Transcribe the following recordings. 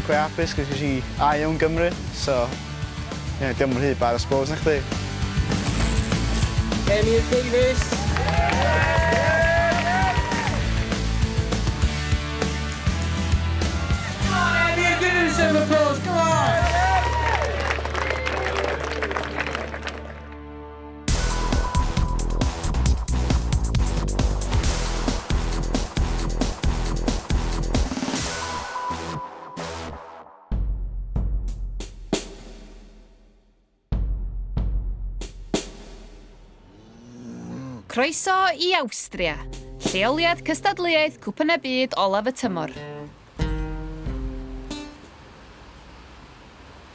Quite hapus cos ges i ail yn Gymru, so yeah, diolch yn rhy bad I suppose, na chdi? Emyr Davies! Come on, Emyr, give him some applause, come on! Croeso i Awstria, lleoliad cystadleuaeth Cwpan y Byd olaf y tymor.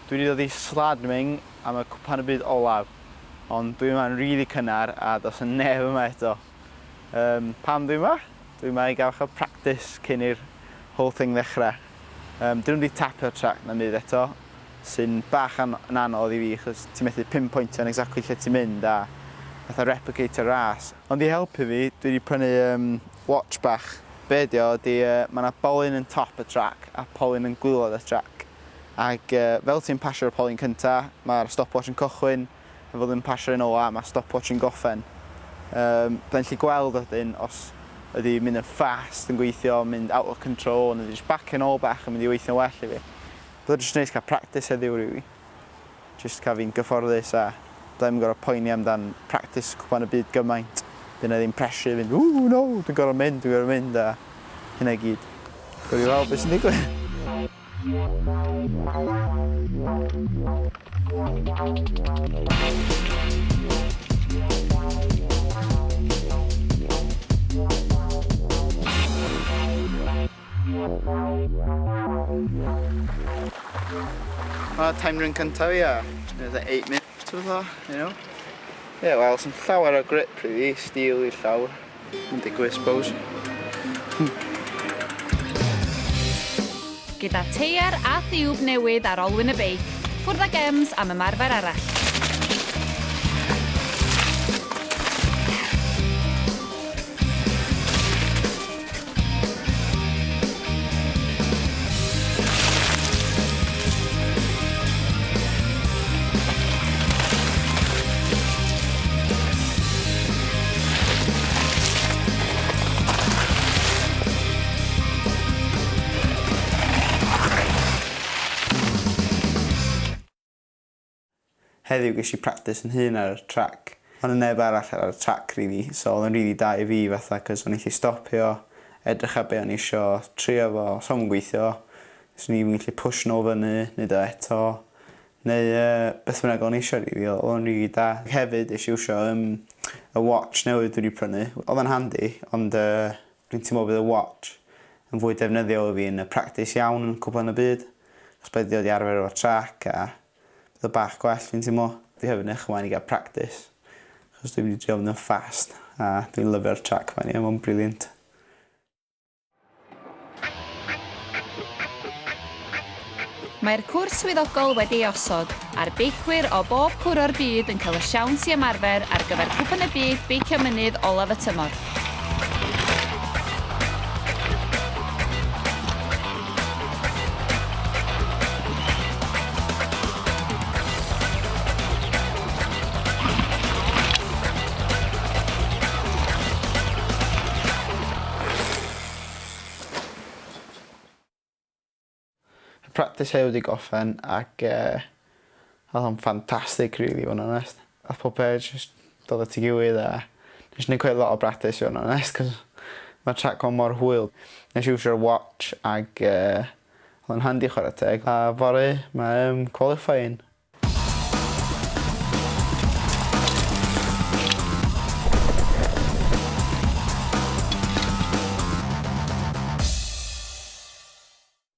Dwi wedi dod i Schladming am y Cwpan y Byd olaf, ond dwi yma'n rili cynnar a does 'na neb yma eto. Um, pam dwi yma? Dwi yma i gael chael practice cyn i'r whole thing ddechrau. Um, dyn nhw wedi tapio'r track na myd eto, sy'n bach an yn anodd i fi, chos ti'n methu pinpointio'n exactly lle ti'n mynd a fatha replicate y ras. Ond i helpu fi, dwi wedi prynu um, watch bach. Be ydi o, ydi uh, mae yna bolyn yn top y track a polyn yn gwaelod y track. Ac uh, fel ti'n pasio'r polyn cynta, mae'r stopwatch yn cychwyn, a fel dwi'n pasio'r un ola, mae stopwatch yn goffen. Byddai'n gallu gweld wedyn os ydy mynd yn fast yn gweithio, mynd out of control, neu jyst back yn ôl bach yn mynd i weithio'n well i fi. Byddai jyst neis cael practice heddiw rili. Jyst cael fi'n gyfforddus a byddai'n gorfod poeni amdan practice cwpan y byd gymaint. Bydd 'na ddim pressure i fynd, ww no, dwi'n gorfod mynd, dwi'n gorfod mynd a hynna i gyd. Gawn ni weld beth sy'n digwydd. Hwnna time run cyntaf fi a it 8 minutes or so, you know. Yeah, wel, sy'n llawer o grip really, steel i'r llawr. Yn digwydd, suppose. Gyda teiar a thiwb newydd ar olwyn y beic, ffwrdd ag Ems am ymarfer arall. Heddiw ges i practice 'yn hun ar y trac. O' 'na neb arall ar y trac rili so odd o'n rili da i fi fatha 'c'os o'n i 'llu stopio edrych ar be' o'n i isio trio fo os o'm yn gweithio swn i'm yn gallu push nôl fyny neud o eto neu yy beth bynnag o'n i isio rili o- odd o'n rili da. Hefyd nesh i iwsio yym y watch newydd dwi 'di prynu. Odd o'n handi ond yy dwi'n teimlo bydd y watch yn fwy defnyddiol i fi yn y practis iawn yn cwpan y byd 'chos bydd o 'di arfer efo'r trac a Petha bach gwell fi'n teimlo. Dwi hefyd yn edrych ymlaen i gael practice achos dwi'n mynd i drio mynd yn fast a dwi'n lyfio'r track 'ma eniwe ma'n brilliant. Mae'r cwrs swyddogol wedi ei osod, a'r beicwyr o bob cwr o'r byd yn cael y siawns i ymarfer ar gyfer Cwpan y Byd Beicio Mynydd olaf y tymor. Y practis heddiw 'di gorffen ac yy odd o'n ffantastic rili i fo' yn onest. Ath pob peth jyst dod at 'i gilydd a nesh i neud cweit lot o bractis i fo' yn onest 'c'os ma'r trac 'ma mor hwyl. Nesh i iwsio'r watch ag yy odd o'n handi chware teg a fory ma' yym qualifying.